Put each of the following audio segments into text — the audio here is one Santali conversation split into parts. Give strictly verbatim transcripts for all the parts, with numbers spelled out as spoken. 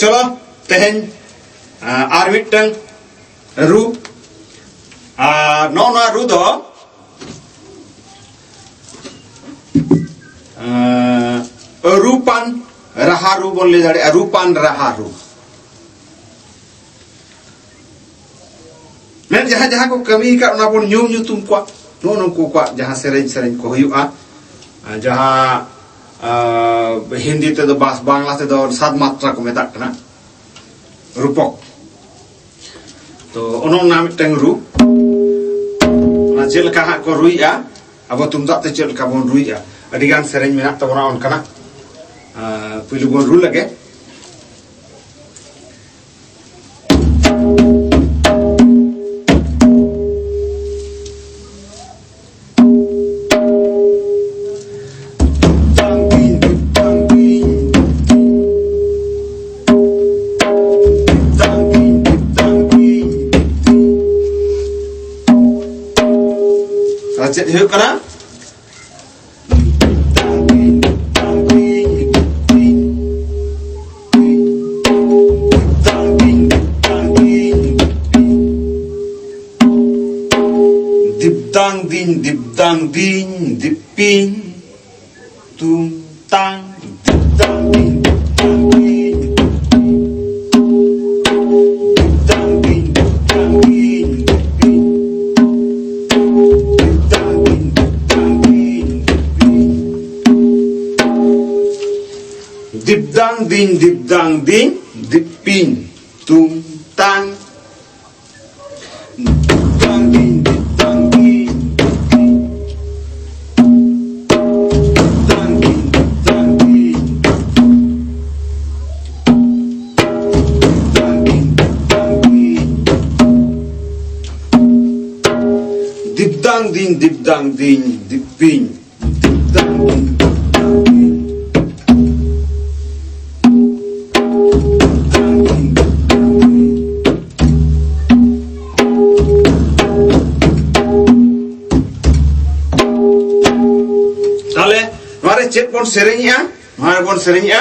ᱪᱚᱞᱚ, ᱛᱮᱦᱮᱧ ᱟᱨ ᱢᱤᱫᱴᱟᱝ ᱨᱩ᱾ ᱟᱨ ᱱᱚᱜᱼᱚ ᱱᱚᱣᱟ ᱨᱩ ᱫᱚ ᱨᱩᱯᱟᱱ ᱨᱟᱦᱟ ᱨᱩ ᱵᱚᱱ ᱞᱟᱹᱭ ᱫᱟᱲᱮᱭᱟᱜᱼᱟ᱾ ᱨᱩᱯᱟᱱ ᱨᱟᱦᱟ ᱨᱩ᱾ ᱢᱮᱱ ᱡᱟᱦᱟᱸ ᱡᱟᱦᱟᱸ ᱠᱚ ᱠᱟᱹᱢᱤ ᱟᱠᱟᱫ, ᱚᱱᱟ ᱵᱚᱱ ᱧᱩᱢ ᱧᱩᱛᱩᱢ ᱠᱚᱣᱟ᱾ ᱱᱚᱜᱼᱚ ᱱᱩᱠᱩ ᱠᱚᱣᱟᱜ ᱡᱟᱦᱟᱸ ᱥᱮᱨᱮᱧ ᱥᱮᱨᱮᱧ ᱠᱚ ᱦᱩᱭᱩᱜᱼᱟ, ᱡᱟᱦᱟᱸ ᱦᱤᱱᱫᱤ ᱛᱮᱫᱚ ᱵᱟᱥ, ᱵᱟᱝᱞᱟ ᱛᱮᱫᱚ ᱥᱟᱛ ᱢᱟᱛᱨᱟ ᱠᱚ ᱢᱮᱛᱟᱜ ᱠᱟᱱᱟ, ᱨᱩᱯᱚᱠ᱾ ᱛᱚ ᱚᱱᱮ ᱚᱱᱟ ᱢᱤᱫᱴᱟᱝ ᱨᱩ, ᱚᱱᱟ ᱪᱮᱫ ᱞᱮᱠᱟ ᱦᱟᱸᱜ ᱠᱚ ᱨᱩᱭᱮᱜᱼᱟ, ᱟᱵᱚ ᱛᱩᱢᱫᱟᱜ ᱛᱮ ᱪᱮᱫ ᱞᱮᱠᱟ ᱵᱚᱱ ᱨᱩᱭᱮᱜᱼᱟ, ᱟᱹᱰᱤ ᱜᱟᱱ ᱥᱮᱨᱮᱧ ᱢᱮᱱᱟᱜ ᱛᱟᱵᱚᱱᱟ ᱚᱱᱠᱟᱱᱟᱜ᱾ ᱯᱩᱭᱞᱩ ᱵᱚᱱ ᱨᱩ ᱞᱮᱜᱮ᱾ ᱟᱨ ᱪᱮᱫ ᱦᱩᱭᱩᱜ ᱠᱟᱱᱟ? ᱫᱤᱯᱫᱟᱝ ᱫᱤᱧ, ᱫᱤᱯᱫᱟᱝ ᱫᱤᱧ, ᱫᱤᱯᱤᱧ, ᱛᱩᱝ ᱛᱟᱝ, ᱫᱤᱯᱫᱟᱝ ᱫᱤᱧ, ᱫᱤᱯᱫᱟᱝ ᱫᱤᱧ, ᱫᱤᱯᱤᱧ, ᱫᱤᱯᱫᱟᱝ ᱫᱤᱧ, ᱫᱤᱯᱫᱟᱝ ᱫᱤᱧ, ᱫᱤᱯᱤᱧ, ᱫᱤᱯᱫᱟᱝ ᱫᱤᱧ, ᱫᱤᱯᱫᱟᱝ ᱫᱤᱧ, ᱫᱤᱯᱤᱧ᱾ ᱫᱤᱯᱫᱟᱝ ᱫᱤᱧ, ᱫᱤᱯᱫᱟᱝ ᱫᱤᱧ, ᱫᱤᱯᱤᱧ, ᱛᱩᱝ ᱛᱟᱝ᱾ ᱫᱤᱯᱫᱟᱝ ᱫᱤᱧ, ᱫᱤᱯᱫᱟᱝ ᱫᱤᱧ, ᱫᱤᱯᱤᱧ᱾ ᱫᱤᱯᱫᱟᱝ ᱫᱤᱧ, ᱫᱤᱯᱫᱟᱝ ᱫᱤᱧ, ᱫᱤᱯᱤᱧ᱾ ᱫᱤᱯᱫᱟᱝ ᱫᱤᱧ, ᱫᱤᱯᱫᱟᱝ ᱫᱤᱧ, ᱫᱤᱯᱤᱧ᱾ ᱛᱟᱦᱞᱮ ᱱᱚᱣᱟ ᱨᱮ ᱪᱮᱫ ᱵᱚᱱ ᱥᱮᱨᱮᱧᱮᱜᱼᱟ? ᱱᱚᱣᱟ ᱨᱮᱵᱚᱱ ᱥᱮᱨᱮᱧᱮᱜᱼᱟ᱾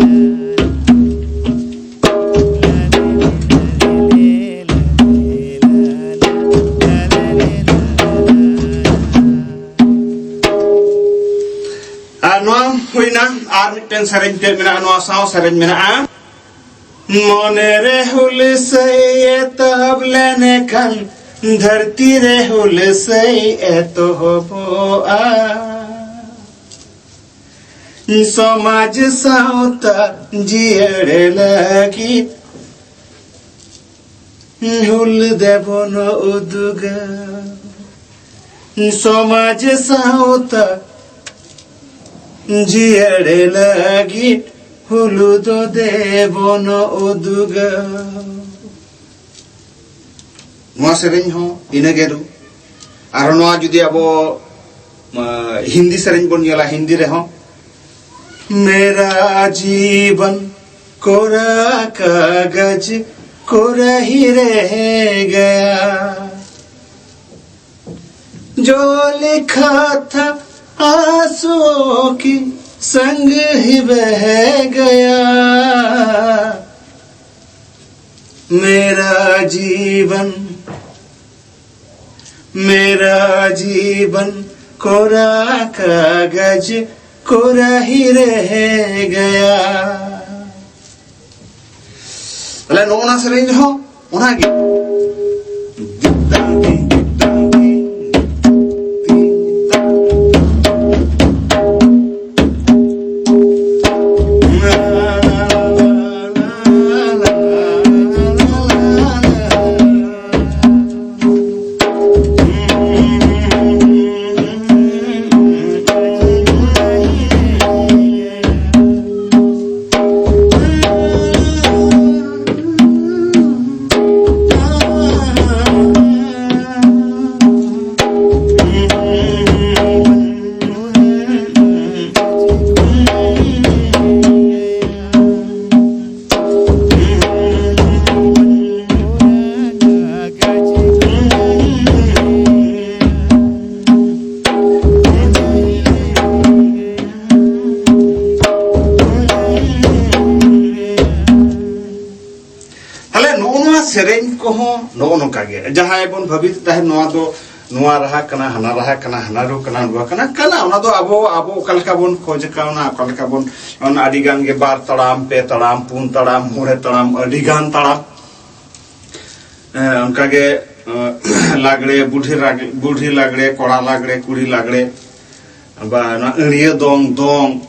ᱟᱨ ᱱᱚᱣᱟ ᱦᱩᱭᱱᱟ᱾ ᱟᱨ ᱢᱤᱫᱴᱮᱱ ᱥᱮᱨᱮᱧ ᱛᱮ ᱢᱮᱱᱟᱜᱼᱟ, ᱱᱚᱣᱟ ᱥᱟᱶ ᱥᱮᱨᱮᱧ ᱢᱮᱱᱟᱜᱼᱟ᱾ ᱢᱚᱱᱮ ᱨᱮ ᱦᱩᱞᱥᱟᱹᱭ ᱮᱛᱚᱦᱚᱵ ᱞᱮᱱᱠᱷᱟᱱ ᱫᱷᱟᱹᱨᱛᱤ ᱨᱮ ᱦᱩᱞᱥᱟᱹᱭ ᱮᱛᱚᱦᱚᱵᱚᱜᱼᱟ᱾ ᱥᱚᱢᱟᱡᱽ ᱥᱟᱶᱛᱟ ᱡᱤᱭᱟᱹᱲ ᱞᱟᱹᱜᱤᱫ ᱦᱩᱞ ᱫᱮᱵᱚᱱ ᱩᱫᱩᱜᱟ᱾ ᱥᱚᱢᱟᱡᱽ ᱥᱟᱶᱛᱟ ᱡᱤᱭᱟᱹᱲ ᱞᱟᱹᱜᱤᱫ ᱦᱩᱞ ᱫᱚ ᱫᱮᱵᱚᱱ ᱩᱫᱩᱜᱟ᱾ ᱱᱚᱣᱟ ᱥᱮᱨᱮᱧ ᱦᱚᱸ ᱤᱱᱟᱹᱜᱮ ᱨᱩ᱾ ᱟᱨ ᱱᱚᱣᱟ ᱡᱩᱫᱤ ᱟᱵᱚ, ᱟ, ᱦᱤᱱᱫᱤ ᱥᱮᱨᱮᱧ ᱵᱚᱱ ᱧᱮᱞᱟ, ᱦᱤᱱᱫᱤ ᱨᱮᱦᱚᱸ, मेरा जीवन कोरा कागज कोरा ही रह गया, जो लिखा था आंसुओं की संग ही बह गया। मेरा जीवन, मेरा जीवन कोरा कागज कोरा ही रह गया। ᱛᱟᱦᱞᱮ ᱱᱚᱜᱼᱚ ᱱᱟ ᱥᱮᱨᱮᱧ ᱨᱮᱦᱚᱸ ᱚᱱᱟᱜᱮ᱾ ᱛᱟᱦᱞᱮ ᱱᱚᱜᱼᱚ ᱱᱚᱣᱟ ᱥᱮᱨᱮᱧ ᱠᱚᱦᱚᱸ ᱱᱚᱜᱼᱚ ᱱᱚᱝᱠᱟ ᱜᱮ, ᱡᱟᱦᱟᱸᱭ ᱵᱚᱱ ᱵᱷᱟᱹᱵᱤᱛ ᱛᱟᱦᱮᱸᱫ ᱱᱚᱣᱟ ᱫᱚ, ᱱᱚᱣᱟ ᱨᱟᱦᱟ ᱠᱟᱱᱟ, ᱦᱟᱱᱟ ᱨᱟᱦᱟ ᱠᱟᱱᱟ, ᱦᱟᱱᱟ ᱨᱩ ᱠᱟᱱᱟ, ᱱᱚᱣᱟ ᱠᱟᱱᱟ, ᱠᱟᱱᱟ, ᱚᱱᱟ ᱫᱚ ᱟᱵᱚ, ᱟᱵᱚ ᱚᱠᱟ ᱞᱮᱠᱟ ᱵᱚᱱ ᱠᱷᱚᱡᱽ ᱠᱟᱣᱱᱟ, ᱚᱠᱟ ᱞᱮᱠᱟ ᱵᱚᱱ, ᱚᱱᱟ ᱟᱹᱰᱤ ᱜᱟᱱ ᱜᱮ ᱵᱟᱨ ᱛᱟᱲᱟᱢ, ᱯᱮ ᱛᱟᱲᱟᱢ, ᱯᱩᱱ ᱛᱟᱲᱟᱢ, ᱢᱚᱬᱮ ᱛᱟᱲᱟᱢ, ᱟᱹᱰᱤ ᱜᱟᱱ ᱛᱟᱲᱟᱢ᱾ ᱦᱮᱸ, ᱚᱱᱠᱟᱜᱮ, ᱮᱸ, ᱞᱟᱜᱽᱲᱮ, ᱵᱩᱰᱷᱤ ᱞᱟᱜᱽ-, ᱵᱩᱰᱷᱤ ᱞᱟᱜᱽᱲᱮ, ᱠᱚᱲᱟ ᱞᱟᱜᱽᱲᱮ, ᱠᱩᱲᱤ ᱞᱟᱜᱽᱲᱮ, ᱵᱟ ᱚᱱᱟ ᱟᱹᱲᱭᱟᱹ ᱫᱚᱝ, ᱫᱚᱝ,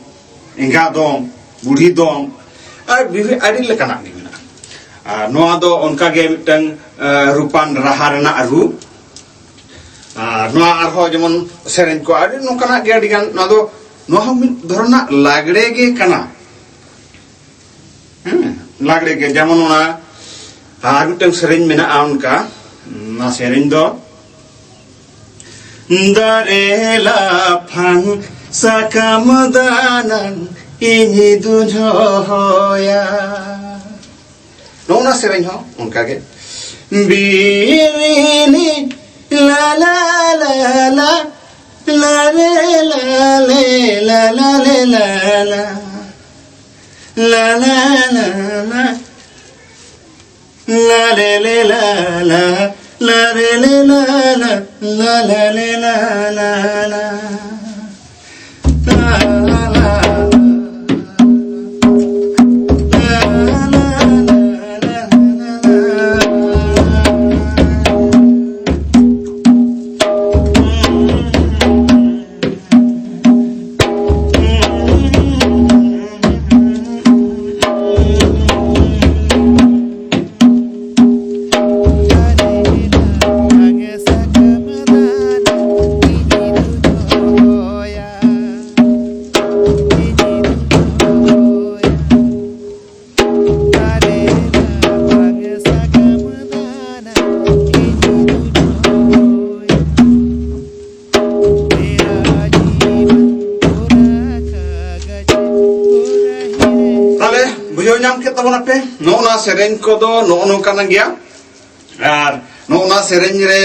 ᱮᱸᱜᱟ ᱫᱚᱝ, ᱵᱩᱲᱦᱤ ᱫᱚᱝ, ᱟᱨ ᱵᱤᱵᱷᱤ-, ᱟᱹᱰᱤ ᱞᱮᱠᱟᱱᱟᱜ ᱜᱮ ᱢᱮᱱᱟᱜᱼᱟ᱾ ᱟᱨ ᱱᱚᱣᱟ ᱫᱚ ᱚᱱᱠᱟᱜᱮ ᱢᱤᱫᱴᱟᱝ, ᱮ, ᱨᱩᱯᱟᱱ ᱨᱟᱦᱟ ᱨᱮᱱᱟᱜ ᱨᱩ᱾ ᱟᱨ ᱱᱚᱣᱟ ᱟᱨᱦᱚᱸ ᱡᱮᱢᱚᱱ ᱥᱮᱨᱮᱧ ᱠᱚ ᱟᱹᱰᱤ ᱱᱚᱝᱠᱟᱱᱟᱜ ᱜᱮ ᱟᱹᱰᱤ ᱜᱟᱱ, ᱱᱚᱣᱟ ᱫᱚ, ᱱᱚᱣᱟ ᱦᱚᱸ ᱢᱤᱫ ᱫᱷᱚᱨᱚᱱᱟᱜ ᱞᱟᱜᱽᱲᱮ ᱜᱮ ᱠᱟᱱᱟ᱾ ᱦᱮᱸ, ᱞᱟᱜᱽᱲᱮ ᱜᱮ, ᱡᱮᱢᱚᱱ ᱚᱱᱟ ᱟᱨ ᱢᱤᱫᱴᱟᱝ ᱥᱮᱨᱮᱧ ᱢᱮᱱᱟᱜᱼᱟ ᱚᱱᱠᱟ, ᱚᱱᱟ ᱥᱮᱨᱮᱧ ᱫᱚ, ᱫᱟᱨᱮ ᱞᱟᱯᱷᱟᱝ ᱥᱟᱠᱟᱢ ᱫᱟᱱᱟᱝ ᱤᱧ ᱫᱩᱧ ᱦᱚᱦᱚᱭᱟ᱾ ᱱᱚᱜᱼᱚ ᱱᱟ ᱥᱮᱨᱮᱧ ᱦᱚᱸ ᱚᱱᱠᱟ ᱜᱮ, ᱵᱤᱨᱤᱱᱤ ᱞᱟ ᱞᱟ ᱞᱟ ᱞᱟ ᱞᱟ ᱨᱮ ᱞᱟ ᱞᱮ ᱞᱟ ᱞᱟ ᱞᱮ ᱞᱟ ᱞᱟ ᱞᱟ ᱞᱟ ᱞᱟ ᱞᱟ ᱞᱟ ᱞᱮ ᱞᱮ ᱞᱟ ᱞᱟ ᱞᱟ ᱨᱮ ᱞᱮ ᱞᱟ ᱞᱟ ᱞᱟ ᱞᱟ ᱞᱮ ᱞᱟ ᱞᱟ ᱞᱟ ᱞᱟ ᱞᱟ ᱞᱟ ᱛᱟᱦᱞᱮ ᱵᱩᱡᱷᱟᱹᱣ ᱧᱟᱢ ᱠᱮᱫ ᱛᱟᱵᱚᱱᱟᱯᱮ, ᱱᱚᱜᱼᱚ ᱱᱟ ᱥᱮᱨᱮᱧ ᱠᱚᱫᱚ ᱱᱚᱜᱼᱚ ᱱᱚᱝᱠᱟᱱᱟᱜ ᱜᱮᱭᱟ᱾ ᱟᱨ ᱱᱚᱜᱼᱚ ᱱᱟ ᱥᱮᱨᱮᱧ ᱨᱮ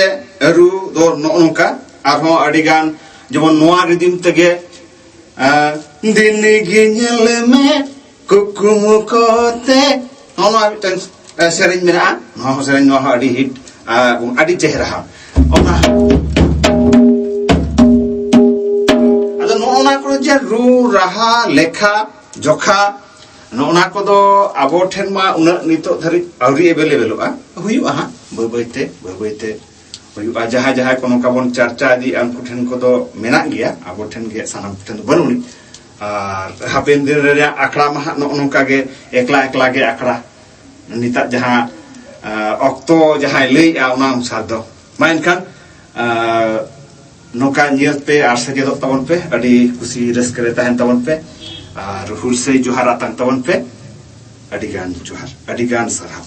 ᱨᱩ ᱫᱚ ᱱᱚᱜᱼᱚ ᱱᱚᱝᱠᱟ, ᱟᱨᱦᱚᱸ ᱟᱹᱰᱤ ᱜᱟᱱ, ᱡᱮᱢᱚᱱ ᱱᱚᱣᱟ ᱨᱤᱫᱤᱢ ᱛᱮᱜᱮ, ᱟᱸ, ᱫᱤᱱ ᱜᱮ ᱧᱮᱞ ᱢᱮ ᱠᱩᱠᱢᱩ ᱠᱚᱛᱮ, ᱱᱚᱜᱼᱚ ᱱᱚᱣᱟ ᱢᱤᱫᱴᱟᱝ, ᱮ, ᱥᱮᱨᱮᱧ ᱢᱮᱱᱟᱜᱼᱟ᱾ ᱱᱚᱣᱟ ᱦᱚᱸ ᱥᱮᱨᱮᱧ, ᱱᱚᱣᱟ ᱦᱚᱸ ᱟᱹᱰᱤ ᱦᱤᱴ, ᱟᱨ ᱟᱹᱰᱤ ᱪᱮᱦᱨᱟ᱾ ᱚᱱᱟ, ᱟᱫᱚ ᱱᱚᱜᱼᱚ ᱱᱟ ᱠᱚᱨᱮ ᱡᱮ ᱨᱩ, ᱨᱟᱦᱟ, ᱞᱮᱠᱷᱟ, ᱡᱚᱠᱷᱟ, ᱱᱚᱜᱼᱚ ᱱᱟ ᱠᱚᱫᱚ ᱟᱵᱚ ᱴᱷᱮᱱ ᱢᱟ ᱩᱱᱟᱹᱜ ᱱᱤᱛᱚᱜ ᱫᱷᱟᱹᱨᱤᱡ ᱟᱹᱣᱨᱤ ᱮᱵᱮᱞᱮᱵᱮᱞᱚᱜᱼᱟ᱾ ᱦᱩᱭᱩᱜᱼᱟ ᱦᱟᱸᱜ, ᱵᱟᱹᱭ ᱵᱟᱹᱭ ᱛᱮ, ᱵᱟᱹᱭ ᱵᱟᱹᱭ ᱛᱮ ᱦᱩᱭᱩᱜᱼᱟ᱾ ᱡᱟᱦᱟᱸᱭ ᱡᱟᱦᱟᱸᱭ ᱠᱚ ᱱᱚᱝᱠᱟ ᱵᱚᱱ ᱪᱟᱨᱪᱟ ᱤᱫᱤᱭᱮᱫᱼᱟ, ᱩᱱᱠᱩ ᱴᱷᱮᱱ ᱠᱚᱫᱚ ᱢᱮᱱᱟᱜ ᱜᱮᱭᱟ, ᱟᱵᱚ ᱴᱷᱮᱱ ᱜᱮ, ᱥᱟᱱᱟᱢ ᱴᱷᱮᱱ ᱫᱚ ᱵᱟᱹᱱᱩᱜ ᱟᱹᱱᱤᱡ᱾ ᱟᱨ ᱦᱟᱯᱮᱱ ᱫᱤᱱ ᱨᱮᱭᱟᱜ ᱟᱠᱷᱲᱟ ᱢᱟ ᱦᱟᱸᱜ ᱱᱚᱜᱼᱚ ᱱᱚᱝᱠᱟ ᱜᱮ, ᱮᱠᱞᱟ ᱮᱠᱞᱟ ᱜᱮ ᱟᱠᱷᱲᱟ᱾ ᱱᱤᱛᱟᱜ ᱡᱟᱦᱟᱸ ᱟᱸ, ᱚᱠᱛᱚ ᱡᱟᱦᱟᱸᱭ ᱞᱟᱹᱭᱮᱜᱼᱟ, ᱚᱱᱟ ᱚᱱᱩᱥᱟᱨ ᱫᱚ ᱢᱟ ᱮᱱᱠᱷᱟᱱ ᱟᱸ, ᱱᱚᱝᱠᱟ ᱧᱮᱞ ᱯᱮ ᱟᱨ ᱥᱮᱪᱮᱫᱚᱜ ᱛᱟᱵᱚᱱ ᱯᱮ᱾ ᱟᱹᱰᱤ ᱠᱩᱥᱤ ᱨᱟᱹᱥᱠᱟᱹ ᱨᱮ ᱛᱟᱦᱮᱱ ᱛᱟᱵᱚᱱ ᱯᱮ ᱟᱨ ᱦᱩᱞᱥᱟᱹᱭ ᱡᱚᱦᱟᱨ ᱟᱛᱟᱝ ᱛᱟᱵᱚᱱ ᱯᱮ᱾ ᱟᱹᱰᱤ ᱜᱟᱱ ᱡᱚᱦᱟᱨ, ᱟᱹᱰᱤ ᱜᱟᱱ ᱥᱟᱨᱦᱟᱣ᱾